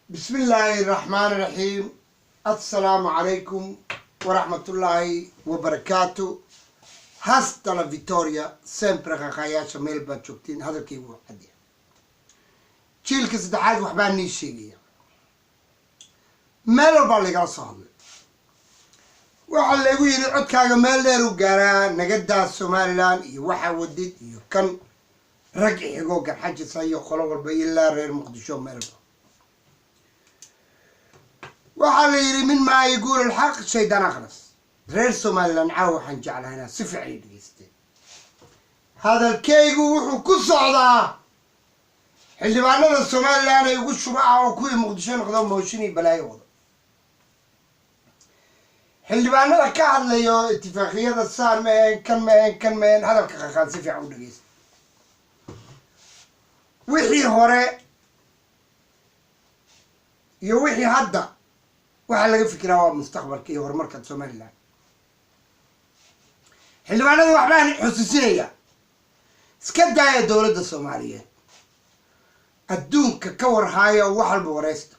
بسم الله الرحمن الرحيم. السلام عليكم ورحمة الله وبركاته. Hasta la victoria sempre. Qaqaayaasha meel baad joogtiin, hadalkaygu waa cadya. Jiilka saddexaad waxbaa nii sheegaya. Meel walbaa laygala soo hadlay, waxaa laygu yidhi codkaaga meel dheer u gaaraa, nagadaa Somaliland iyo waxaa wadid iyo kan rag xigoo Garxajisa iyo qolo walba ilaa reer Muqdisho, meel walba waxaa la yidhi من ما يقول الحق شيطان أخرس. Reer Somaliland, caawa waxaan jeclahay inaad si fiican i dhegeysteen. Hadalkaygu wuxuu ku socdaa xildhibaanada Somaliland ay ugu shuba ah oo kuwii Muqdisho noqdo, mooshin iyo balaayo wado. Xildhibaanada ka hadlayo itifaaqiyada saan maheen, kan maheen, kan maheen, hadalka qaqaan si fiican u dhegeysta. Wixii hore iyo wixii hadda waxaa laga fikiraa waa mustaqbalka iyo horumarka Somaliland. Xildhibaanada waxbaan xusuusinaya: iska daaya dowladda Soomaaliyeed, adduunka ka warhaaya, wax walba wareysta.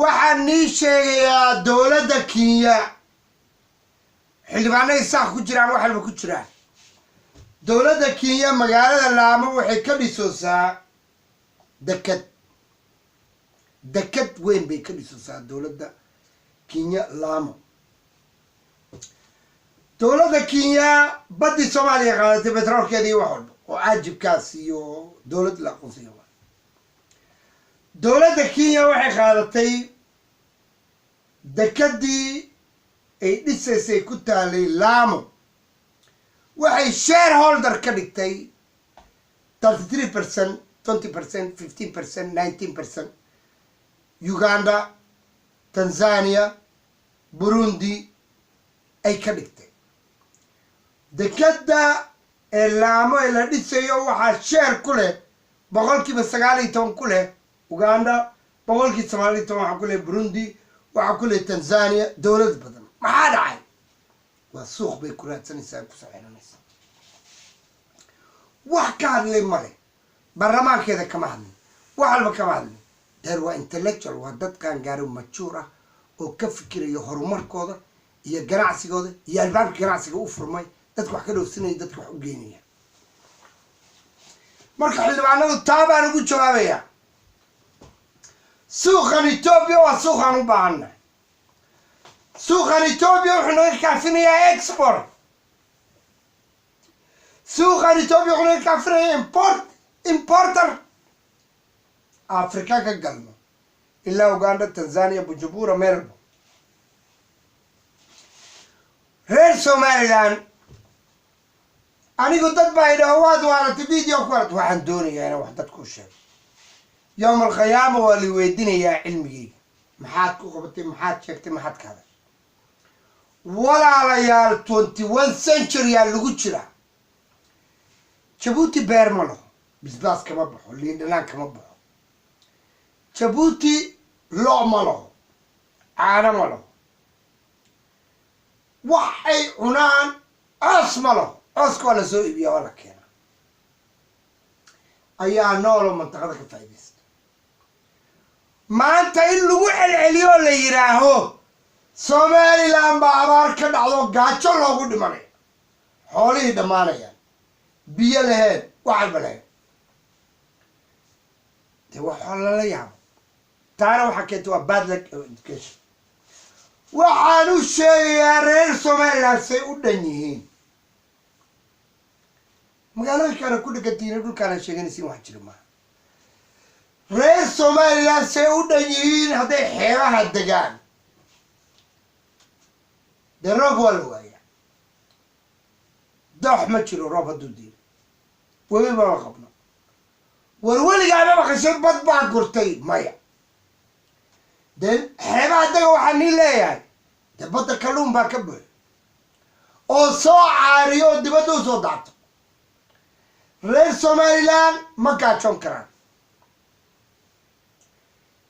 Waxaan nii sheegayaa dowladda Kenya, xildhibaanay saaq ku jiraan, wax walba ku jiraan. Dowladda Kenya magaalada Laamo waxay ka dhisoosaa deked. Deked weyn bay ka dhisoosaa dowladda Kenya Laamo. Dowladda Kenya baddii Soomaaliya qaadatay, betroolkeeda iyo wax walba oo caajibkaas iyo dowlad la aqoonsiya. Dowladda Kenya waxay qaadatay dekadii ay dhisaysay ku taalay Laamo. Waxay shareholder ka dhigtay 33%, 20%, 15%, 19% Uganda, Tanzania, Burundi ay ka dhigtay. Dekadda ee Laamo ee la dhisayo waxaa share ku leh 19% ku leh Uganda, 19% waxaa ku leh Burundi, waxaa ku leh Tanzania, dowlad badan. Maxaa dhacay? Waa suuq bay ku raadsanaysaa, kusoo xiranaysaa. Wax ka hadlay male, baarlamaankeeda kama hadlin, wax walba kama hadlin. Deer waa intellectual, waa dad qaangaaro, mature ah oo ka fikiraya horumarkooda iyo ganacsigooda iyo albaabka ganacsiga u furmay, dadka wax ka dhoofsanaya, dadka wax u geynaya. Marka xildhibaanadu taa baan ugu jawaabayaa: suuqan Etoobiya waa suuqaan u baahannahay. Suuqan Etoobiya wuxuu naga kaafinayaa export. Suuqan Etoobiya wuxuu naga kaafinayaa import, importer Afrika ka galno ilaa Uganda, Tanzania, Bujumbura, meelba. Reer Somaliland, anigu dad baa idhaho waad waaratay, video ku arat. Waxaan doonayaa inaan wax dadku u sheego. Yowm alqiyaama waa la weydiinayaa cilmigeyga: maxaad ku qabatay, maxaad sheegtay, maxaad ka hadashay? Walaalayaal, 21 century aa lagu jiraa. Jabuuti beer ma laho, bisbaas kama baxo, liin dhanaan kama baxo. Jabuuti lo' ma laho, caano ma laho, wax ay cunaan, coos ma laho. Cooska waa la soo iibiyaa, waa la keenaa. Ayaa nooloo mantaqada ka faa'iidaysta. Maanta in lagu celceliyo oo la yidhaaho Somaliland baa abaar ka dhacdo, gaajo loogu dhimanaya, xoolihii dhammaanayaan, biyo laheed, wax walba laheed, dee waxaa lala yaabo. Taana waxaa keenta waa bad lack of education. Waxaan u sheegayaa reer Somaliland say u dhan yihiin, magaalooyinkaana ku dhegantihiin, dhulkaana sheeganaysiin, wax jira maaha. Reer Somaliland say u dhan yihiin, hadday xeebaha degaan, dee roob waa la waayaa, doox ma jiro. Roob hadduu diiro, webi mama qabno. War weligaama maqashay bad baa gurtay? Maya. Dee xeebaha dega, waxaa nii leeyahay, dee badda kalluun baa ka buux oo soo caariyo oo dibadda u soo daato. Reer Somaliland ma gaajoon karaan.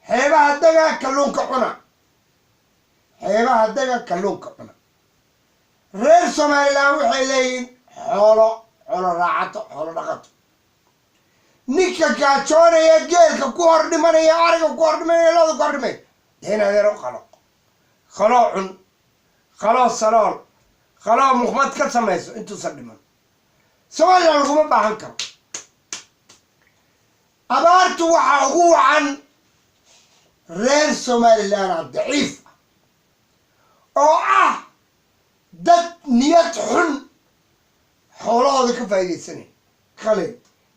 Xeebaha dega, kalluunka cuna. Xeebaha dega, kalluunka cuna. Reer Somaliland waxay leeyihiin xoolo, xoolo raacato, xoolo dhaqato. Ninka gaajoonaya, geelka ku hor dhimanaya, ariga ku hor dhimanaya, looda ku hor dhimanaya, dee in adeero qalo, qaloo cun, qaloo salool, qaloo muqmad ka samayso intuusan dhiman. Somaliland laguma baahan karo. Abaartu waxaa ugu wacan reer Somaliland a daciif ah oo ah dad niyad xun, xoolahooda ka faa'iidaysanayn, qalin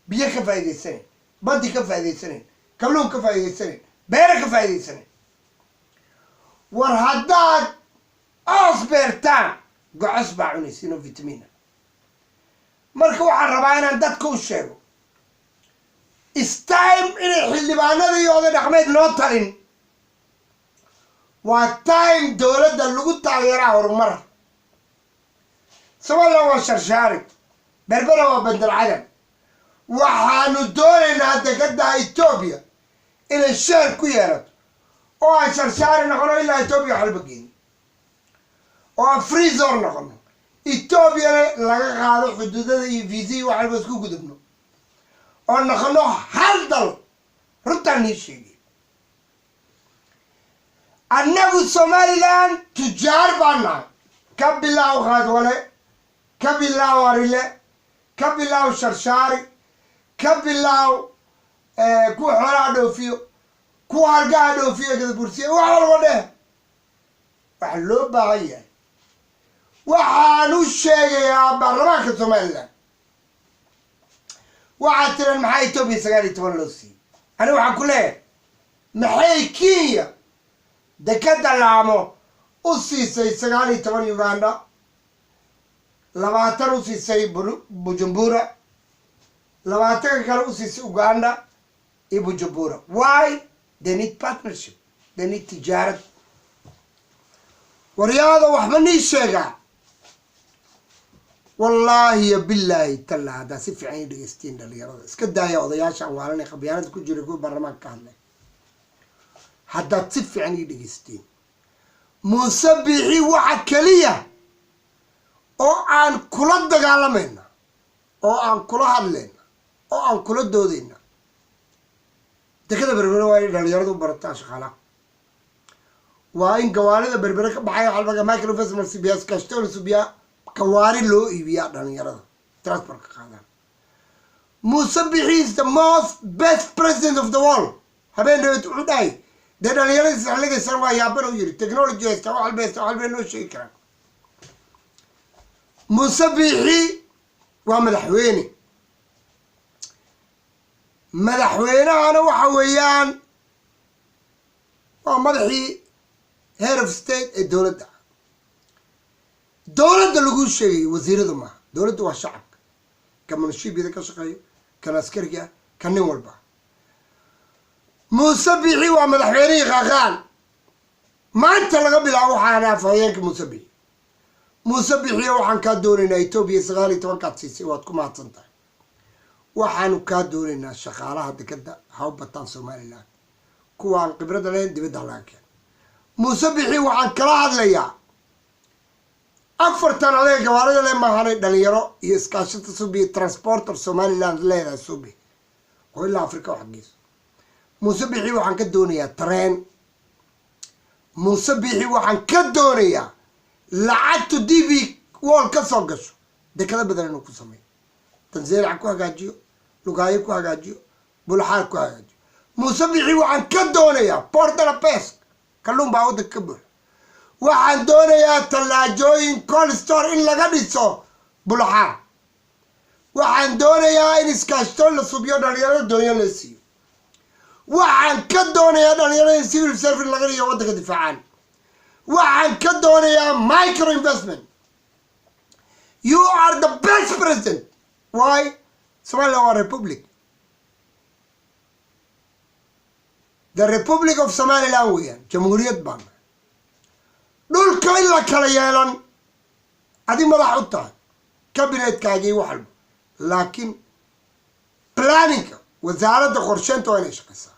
biyo ka faa'iidaysanayn, baddi ka faa'iidaysanayn, kalluun ka faa'iidaysanayn, beere ka faa'iidaysanayn. War haddaad coos beertaan, gocos baa cunaysiin oo vitamiina. Marka waxaan rabaa inaan dadka u sheego, is time inay xildhibaanada iyo oday dhaqmeed noo talin. Waa time dowladda lagu taageeraa horumar. Somaliland waa Sharshaari, Berbera waa Bandar Cadam. Waxaanu doonaynaa dekada Etoobiya inay share ku yeelato oo aan Sharshaari noqono ilaa Etoobiya waxalba geyno oo aan free zone noqono, Etoobiyana laga qaado xuduudada iyo viisai, wax walba isku gudubno oo noqono hal dal. Runtaan nii sheegay, annagu Somaliland tujaar baan nahay. Ka bilaaw Qaadwale, ka bilaaw Arile, ka bilaaw Sharshaari, ka bilaaw kuwa xoolaha dhoofiyo, kuwa hargaha dhoofiyo, Gadabursiya, wax walba dheh. Waxa loo baahan yahay, waxaan u sheegayaa baarlamaanka Somaliland, waxaad tiran maxaa Etoobiya 19 loo siiyey? Ani waxaan ku leeyahay, maxay Kenya dekada Laamo u siisay 19, Uganda 20 u siisay, Bujumbura 20-ka kale u siisay, Uganda iyo Bujumbura? Why? They need partnership, they need tijaarad. Waryaada, waxba nii sheegaa, wallaahi yo bilaahi talla, haddaa si fiican ii dhegeystiin, dhalinyarada iska daaya, odayaashaan waalanay qabyaanada ku jira, kuwa baarlamaanka ka hadlay, haddaad si fiican ii dhegeystiin, Muuse Biixi waxa keliya oo aan kula dagaalamayna oo aan kula hadlayna oo aan kula doodayna, dekada Berbere waa inay dhalinyaradu u barataan shaqaalaha, waa in gawaarida Berbere ka baxay waxaa microfinance subiyaa, iskaashatooyin subiyaa, gawaari loo iibiyaa, dhalinyarada transportka qaadaan. Muuse Bixi is the most best president of the world. Habeen dhaweed wuxuu dhahay, dee dhalinyaradiis xilligaysan waa yaaban, u yiri technology haysta, wax walba haysta, wax walba noo sheegi karaan. Muuse Biixi waa madaxweyne. Madaxweynahana waxa weeyaan waa madaxii head of state ee dowladda. Dowladda lagu sheegay wasiiradu maaha, dowladda waa shacabka, ka munashiibiyada ka shaqeeyo, kan askariga, ka nin walba. Muuse Biixi waa madaxweynihii Qaqaan. Maanta laga bilaabo waxaan afhayeenka Muuse Biixi. Muuse Biixiyo, waxaan kaa doonaynaa, Etoobiya 19-kaad siisay, waad ku mahadsan tahay. Waxaanu kaa doonaynaa shaqaalaha dekada ha u bataan Somaliland, kuwaan khibradda lahayn dibadda laga keeno. Muuse Bixi waxaan kala hadlayaa afartan adeeg gawaarida le maahanay, dhalinyaro iyo iskaashata subi, transporter Somaliland leedahay subi oo ilaa Africa wax geyso. Muuse Bixi waxaan ka doonayaa tareen. Muuse Bixi waxaan ka doonayaa lacagtu DP World ka soo gasho dekado badan inuu ku sameeyo, Tanzania ku hagaajiyo, Lugaayo ku hagaajiyo, Bulxaar ku hagaajiyo. Muuse Bixi waxaan ka doonayaa Port de la Pêche, kalluun baa waddanka ka buux. Waxaan doonayaa tallaajooyin, cold store in laga dhiso Bulxaar. Waxaan doonayaa in iskaashtoon la subiyo, dhalinyarada doonyo la siiyo. Waxaan ka doonayaa dhalinyarada in civil service laga dhigo, waddanka difaacaan. Waxaan ka doonayaa micro investment. You are the best president. Why? Somalia waa republic, the Republic of Somaliland weeyaan, jamhuuriyad baan. Dhulka in la kala yeelan, adi madax u tahay cabinetkaagii, wax walba, laakiin planningka wasaaradda qorsheynta waa inay shaqeysaa,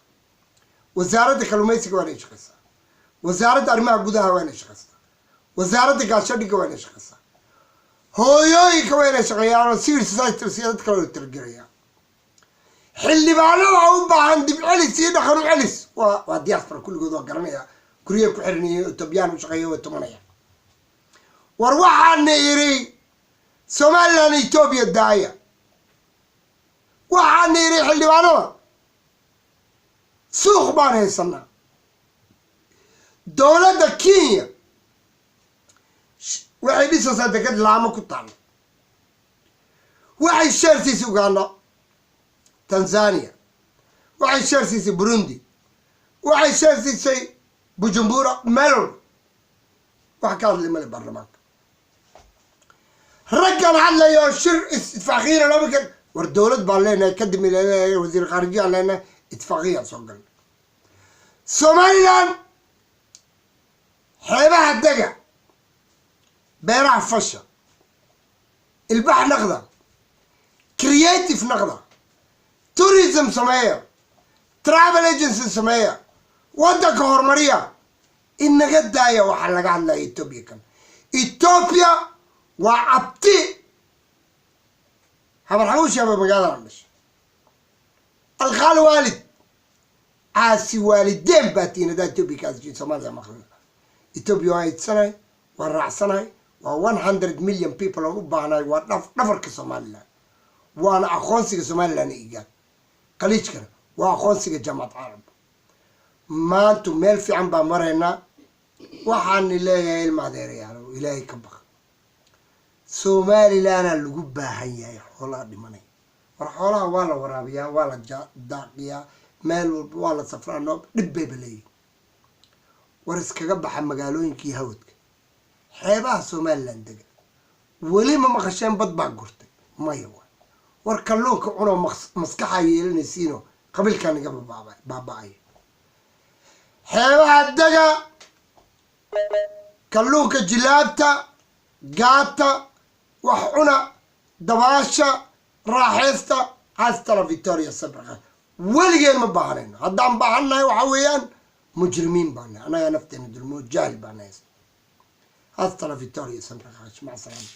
wasaaradda kalluumaysiga waa inay shaqeysaa, wasaaradda arrimaha gudaha waa inay shaqeysaa, wasaaradda gaashadhigga waa inay shaqeysaa, hooyooyinka waa inay shaqeeyaan oo civil society siya dad kale oo talagelaya. Xildhibaanada u baahan dib celis iyo dhaqan u celis waa diaspora kulligood, waa garanaya, guryaha ku xiran, Etoobiyaan u shaqeeya, way tumanaya. War waxaana yidhi Somaliland Etoobiya daaya. Waxaana yidhi xildhibaanada, suuq baan haysanaa. Dowladda Kenya waxay dhisaysaa deked Laamo ku taalla, waxay share siisay Uganda, Tanzania, waxay share siisay Burundi, waxay share siisay Bujumbura, meel walba. Wax ka hadlay male baarlamaanka. Raggan hadlaya oo shir ittifaaqiyiina looma kan. War dowlad baan leenahay, kadib wasiir khaarijiya leenahay, ittifaaqiyaan soo galnay. Somaliland xeebaha dega, beeraha fasha, ilbax naqda, creative naqda, tourism sameeya, travel agency sameeya, waddanka horumariya. Inaga daaya waxaa laga hadlaya Etoobiya. Kan Etoobiya waa abti habar xabuushaaba magaaladan dhashay. Alkhaali waalid caasi waalideen baa tihiin haddaa Etoobiya ka asjiin. Soomaaliya maqlina, Etoobiya waan idsanahay, waan raacsanahay. Waa 100 million people oo u baahnahay. Waa dhafarka Somaliland, waana aqoonsiga Somaliland. Igaad Khaliijkana waa aqoonsiga Jaamacad Carab. Maantu meel fiican baan maraynaa. Waxaani leeyahay, ilma adeerayaal, Ilaahay ka baqa. Somalilandaa lagu baahan yahay. Xoolaha dhimanay, war xoolaha waa la waraabiyaa, waa la daaqiyaa, meel walba waa la safraa, noo dhib bayba leeyihin. War iskaga baxa magaalooyinkii hawadka, xeebaha Somaliland dega. Weli ma maqasheen bad baa gurtay? Maya. Waay, war kalluunka cunoo, maskaxaa yeelanaysiino, qabiilkaa naga baaba-ay. Xeebaha dega, kalluunka jilaabta gaata, wax cuna, dabaasha raaxeysta. Hasta la victoria sabraqa. Weligeen ma baahanayno. Haddaan baahannahay, waxaa weeyaan mujrimiin baanahay, annagaa nafteena dulmo, jaahil baanahay. Hasta la victoria sabraqa. Mac salaama.